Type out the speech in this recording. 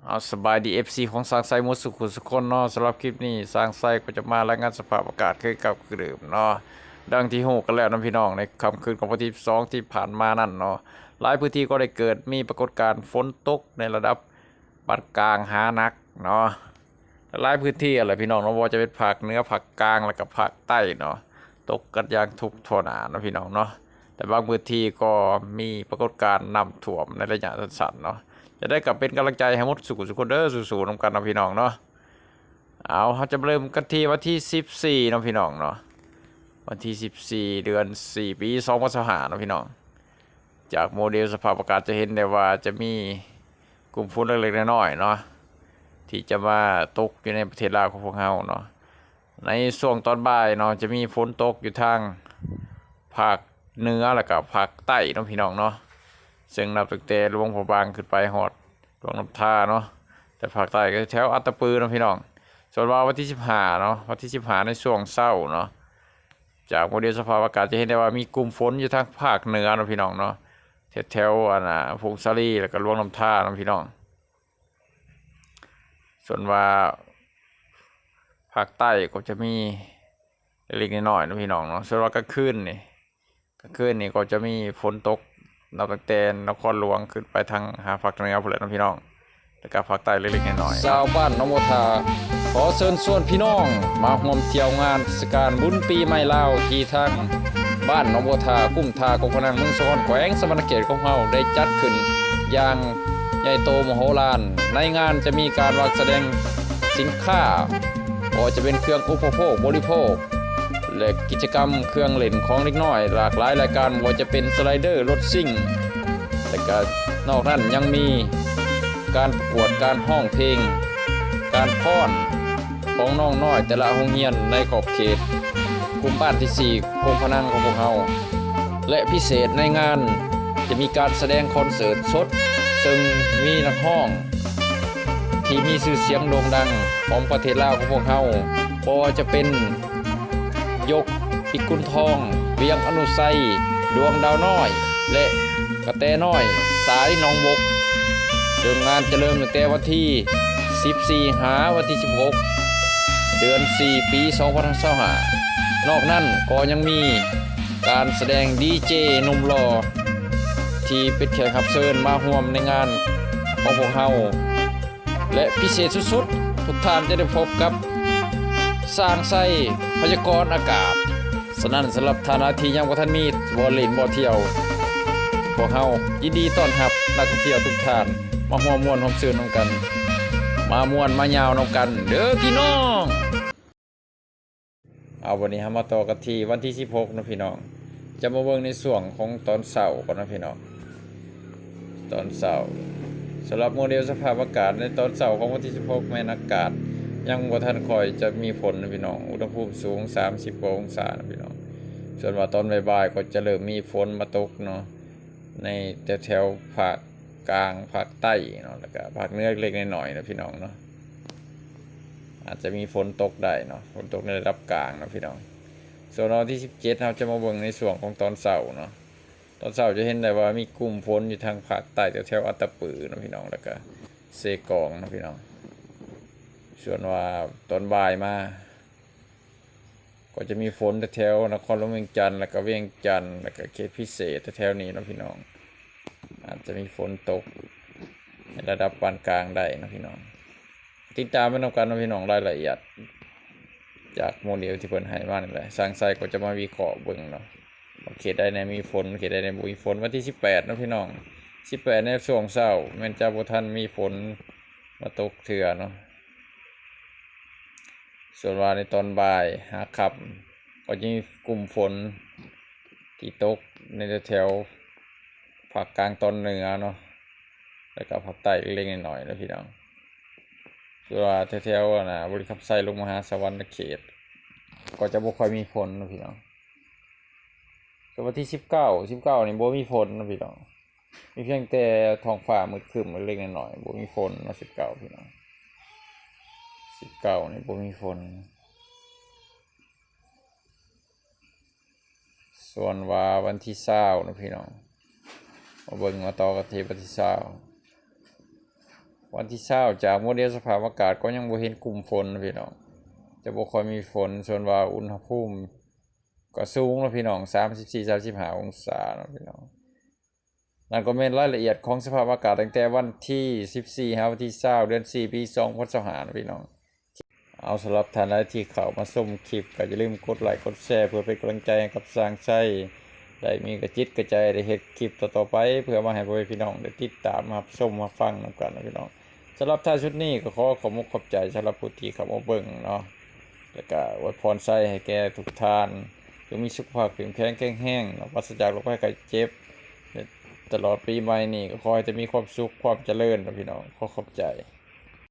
ເອົາ ສະບາຍດີ ເອັຟຊີ ຂອງຊ່າງໄຊໝົດສູ່ຜູ້ສູ່ຄົນເນາະ. ສຳລັບຄລິບນີ້ ຊ່າງໄຊກໍຈະມາລາຍງານສະພາບອາກາດຄືເກົ່າຄືເດີມເນາະ. ດັ່ງທີ່ຮູ້ກັນແລ້ວນະພີ່ນ້ອງ, ໃນຄ່ຳຄືນຂອງວັນທີສິບສອງທີ່ຜ່ານມານັ້ນເນາະ, ຫຼາຍພື້ນທີ່ກໍໄດ້ເກີດມີປາກົດການຝົນຕົກໃນລະດັບປານກາງຫາໜັກເນາະ. ຫຼາຍໆພື້ນທີ່ຫັ້ນແຫຼະພີ່ນ້ອງເນາະ, ບໍ່ວ່າຈະເປັນພາກເໜືອ, ພາກກາງ ແລະກະພາກໃຕ້ເນາະ, ຕົກກັນຢ່າງທຸກທົ່ວໜ້າເນາະພີ່ນ້ອງເນາະ. ແຕ່ບາງພື້ນທີ່ກໍມີປາກົດການນ້ຳຖ້ວມໃນໄລຍະສັ້ນໆເນາະ. ຈັ່ງໃດກໍເປັນກຳລັງໃຈໃຫ້ໝົດສູ່ຜູ້ສູ່ຄົນເດີ, ສູ້ໆນຳກັນເນາະພີ່ນ້ອງເນາະ. ເອົາ ເຮົາຈະມາເລີ່ມກັນທີ່ວັນທີສິບສີ່ເນາະພີ່ນ້ອງເນາະ, ວັນທີສິບສີ່ ເດືອນສີ່ ປີສອງພັນຊາວຫ້າເນາະພີ່ນ້ອງ. ຈາກໂມເດລສະພາບອາກາດຈະເຫັນໄດ້ວ່າຈະມີກຸ່ມຝົນເລັກໆນ້ອຍໆເນາະ ທີ່ຈະມາຕົກຢູ່ໃນປະເທດລາວຂອງພວກເຮົາເນາະ. ໃນຊ່ວງຕອນບ່າຍເນາະ ຈະມີຝົນຕົກຢູ່ທາງພາກເໜືອ ແລະກະພາກໃຕ້ເນາະພີ່ນ້ອງເນາະ, ເຊິ່ງນັບຕັ້ງແຕ່ຫຼວງພະບາງຂຶ້ນໄປຮອດຫຼວງນ້ຳທາເນາະ, ແຕ່ພາກໃຕ້ກໍແຖວອັດຕະປືເນາະພີ່ນ້ອງ. ສ່ວນວ່າວັນທີສິບຫ້າເນາະ, ວັນທີສິບຫ້າໃນຊ່ວງເຊົ້າເນາະ, ຈາກໂມເດລສະພາບອາກາດຈະເຫັນໄດ້ວ່າມີກຸ່ມຝົນຢູ່ທາງພາກເໜືອເນາະພີ່ນ້ອງເນາະ, ແຖວໆ ອັນນ່າ ຜົ້ງສາລີ ແລະກະຫຼວງນ້ຳທາເນາະພີ່ນ້ອງ. ສ່ວນວ່າພາກໃຕ້ກໍຈະມີເລັກໆນ້ອຍໆເນາະພີ່ນ້ອງເນາະ. ສ່ວນວ່າກາງຄືນນີ້ ກາງຄືນນີ້ກໍຈະມີຝົນຕົກ ນັບຕັ້ງແຕ່ນະຄອນຫຼວງຂຶ້ນໄປທາງຫາພາກເໜືອພຸ້ນແຫຼະເນາະພີ່ນ້ອງ, ແລ້ວກໍພາກໃຕ້ເລັກໆນ້ອຍໆ. ຊາວບ້ານໜອງບົວທາ ຂໍເຊີນຊວນພີ່ນ້ອງມາຮ່ວມທ່ຽວງານເທດສະການບຸນປີໃໝ່ລາວ ທີ່ທາງບ້ານໜອງບົວທາ, ຄຸ້ມທ່າ, ກົກພະນັງ, ເມືອງສະຫວັນ, ແຂວງສະຫວັນນະເຂດຂອງເຮົາ ໄດ້ຈັດຂຶ້ນຢ່າງໃຫຍ່ໂຕມະໂຫລານ. ໃນງານຈະມີການວາງສະແດງສິນຄ້າ ບໍ່ວ່າຈະເປັນເຄື່ອງອຸປະໂພກບໍລິໂພກ ແລະ ກິດຈະກຳເຄື່ອງຫຼິ້ນຂອງເດັກນ້ອຍຫຼາກຫຼາຍລາຍການ, ບໍ່ວ່າຈະເປັນສະໄລເດີ, ລົດຊິງ ແລະກະນອກນັ້ນຍັງມີການປະກວດການຮ້ອງເພງ, ການຟ້ອນຂອງນ້ອງນ້ອຍແຕ່ລະໂຮງຮຽນໃນຂອບເຂດກຸ່ມບ້ານທີສີ່ ໂພງພະນັງຂອງພວກເຮົາ. ແລະ ພິເສດໃນງານຈະມີການສະແດງຄອນເສີດສົດ ເຊິ່ງມີນັກຮ້ອງທີ່ມີຊື່ສຽງໂດ່ງດັງຂອງປະເທດລາວຂອງພວກເຮົາ ບໍ່ວ່າຈະເປັນ ຍົກ ພິກຸນທອງ, ວຽງ ອະນຸໄຊ, ດວງດາວນ້ອຍ ແລະ ກະແຕນ້ອຍ ສາຍໜອງບົກ. ເຊິ່ງງານຈະເລີ່ມຕັ້ງແຕ່ວັນທີສິບສີ່ ຫາວັນທີສິບຫົກ ເດືອນສີ່ ປີສອງພັນຊາວຫ້າ. ນອກນັ້ນກໍຍັງມີການສະແດງດີເຈໜຸ່ມຫຼໍ່ ທີ່ເປັນແຂກຮັບເຊີນມາຮ່ວມໃນງານຂອງພວກເຮົາ. ແລະ ພິເສດສຸດໆ ທຸກທ່ານຈະໄດ້ພົບກັບ ຊ່າງໄຊ ພະຍາກອນອາກາດ. ສະນັ້ນ ສຳລັບທ່ານໃດທີ່ຍັງບໍ່ທັນມີບ່ອນຫຼິ້ນບ່ອນທ່ຽວ, ພວກເຮົາຍິນດີຕ້ອນຮັບນັກທ່ອງທ່ຽວທຸກທ່ານມາຮ່ວມມ່ວນຮ່ວມຊື່ນນຳກັນ, ມາມ່ວນມາຍາວນຳກັນເດີພີ່ນ້ອງ. ເອົາ ບັດນີ້ເຮົາມາຕໍ່ກັນທີ່ວັນທີສິບຫົກເນາະພີ່ນ້ອງ, ຈະມາເບິ່ງໃນຊ່ວງຂອງຕອນເຊົ້າກ່ອນເນາະພີ່ນ້ອງ. ຕອນເຊົ້າ ສຳລັບໂມເດລສະພາບອາກາດໃນຕອນເຊົ້າຂອງວັນທີສິບຫົກ ແມ່ນອາກາດຍັງບໍ່ທັນຄ່ອຍຈະມີຝົນເນາະພີ່ນ້ອງ, ອຸນຫະພູມສູງສາມສິບກວ່າອົງສາເນາະພີ່ນ້ອງ. ສ່ວນວ່າຕອນບ່າຍໆ ກໍຈະເລີ່ມມີຝົນມາຕົກເນາະ ໃນແຖວໆພາກ ກາງພາກໃຕ້ເນາະ ແລ້ວກະພາກເໜືອເລັກໆນ້ອຍໆເນາະພີ່ນ້ອງເນາະ, ອາດຈະມີຝົນຕົກໄດ້ເນາະ, ຝົນຕົກໃນລະດັບກາງເນາະພີ່ນ້ອງ. ສ່ວນວັນທີສິບເຈັດ ເຮົາຈະມາເບິ່ງໃນຊ່ວງຂອງຕອນເຊົ້າເນາະ, ຕອນເຊົ້າຈະເຫັນໄດ້ວ່າມີກຸ່ມຝົນຢູ່ທາງພາກໃຕ້ແຖວໆອັດຕະປືເນາະພີ່ນ້ອງ ແລ້ວກະເຊກອງເນາະພີ່ນ້ອງ. ສ່ວນວ່າຕອນບ່າຍມາ ກໍຈະມີຝົນແຖວໆນະຄອນຫຼວງວຽງຈັນ ແລ້ວກະວຽງຈັນ ແລ້ວກະເຂດພິເສດແຖວໆນີ້ເນາະພີ່ນ້ອງ, ອາດຈະມີຝົນຕົກໃນລະດັບປານກາງໄດ້ເນາະພີ່ນ້ອງ. ຕິດຕາມໄປນຳກັນເນາະພີ່ນ້ອງ, ລາຍລະອຽດຈາກໂມເດລທີ່ເພິ່ນໃຫ້ມານີ້ແຫຼະ, ຊ່າງໄຊກໍຈະມາວິເຄາະເບິ່ງເນາະ ວ່າເຂດໃດແດ່ມີຝົນ ເຂດໃດແດ່ບໍ່ມີຝົນ. ວັນທີສິບແປດເນາະພີ່ນ້ອງ, ສິບແປດໃນຊ່ວງເຊົ້າແມ່ນຈະບໍ່ທັນມີຝົນມາຕົກເທື່ອເນາະ. ສ່ວນວ່າໃນຕອນບ່າຍຫາຄ່ຳ ກໍຈະມີກຸ່ມຝົນທີ່ຕົກໃນແຖວໆພາກກາງຕອນເໜືອເນາະ ແລ້ວກໍພາກໃຕ້ເລັກໆນ້ອຍໆເນາະພີ່ນ້ອງ. ສ່ວນວ່າແຖວໆ ອັນນ່າ ບໍລິຄຳໄຊ ລົງມະຫາສະຫວັນນະເຂດ ກໍຈະບໍ່ຄ່ອຍມີຝົນເນາະພີ່ນ້ອງ. ສ່ວນວັນທີສິບເກົ້າ ສິບເກົ້ານີ້ ບໍ່ມີຝົນເນາະພີ່ນ້ອງ, ມີພຽງແຕ່ທ້ອງຟ້າມືດຄຶ້ມເລັກໆນ້ອຍໆ, ບໍ່ມີຝົນເນາະ ສິບເກົ້າ ພີ່ນ້ອງ. ສິບເກົ້ານີ້ບໍ່ມີຝົນ. ສ່ວນວ່າວັນທີຊາວເນາະພີ່ນ້ອງ, ມາເບິ່ງມາຕໍ່ກັນທີ່ວັນທີຊາວ. ວັນທີຊາວ ຈາກໂມເດລສະພາບອາກາດກໍຍັງບໍ່ເຫັນກຸ່ມຝົນນະພີ່ນ້ອງ, ຈະບໍ່ຄ່ອຍມີຝົນ, ສ່ວນວ່າອຸນຫະພູມກໍສູງເນາະພີ່ນ້ອງ, ສາມສິບສີ່ ສາມສິບຫ້າອົງສາເນາະພີ່ນ້ອງ. ນັ້ນກໍແມ່ນລາຍລະອຽດຂອງສະພາບອາກາດຕັ້ງແຕ່ວັນທີສິບສີ່ ຫາວັນທີຊາວ ເດືອນສີ່ ປີສອງພັນຊາວຫ້າເນາະພີ່ນ້ອງ. ເອົາ ສຳລັບທ່ານໃດທີ່ເຂົ້າມາຊົມຄລິບ ກໍຢ່າລືມກົດໄລກົດແຊ ເພື່ອເປັນກຳລັງໃຈໃຫ້ກັບຊ່າງໄຊ ໄດ້ມີກະຈິດກະໃຈໄດ້ເຮັດຄລິບຕໍ່ໆໄປ ເພື່ອມາໃຫ້ພໍ່ແມ່ພີ່ນ້ອງໄດ້ຕິດຕາມຮັບຊົມຮັບຟັງນຳກັນນະພີ່ນ້ອງ. ສຳລັບທ້າຍສຸດນີ້ກໍຂໍຂອບອົກຂອບໃຈສຳລັບຜູ້ທີ່ເຂົ້າມາເບິ່ງເນາະ, ແລ້ວກໍອວຍພອນໄຊໃຫ້ແກ່ທຸກທ່ານ ຈົ່ງມີສຸຂະພາບເຂັ້ມແຂງແຂງແຮງເນາະ, ປາສະຈາກໂລກໄພໄຂ້ເຈັບ. ຕະຫຼອດປີໃໝ່ນີ້ກໍຂໍໃຫ້ແຕ່ມີຄວາມສຸກຄວາມຈະເລີນນະພີ່ນ້ອງ. ຂໍຂອບໃຈ.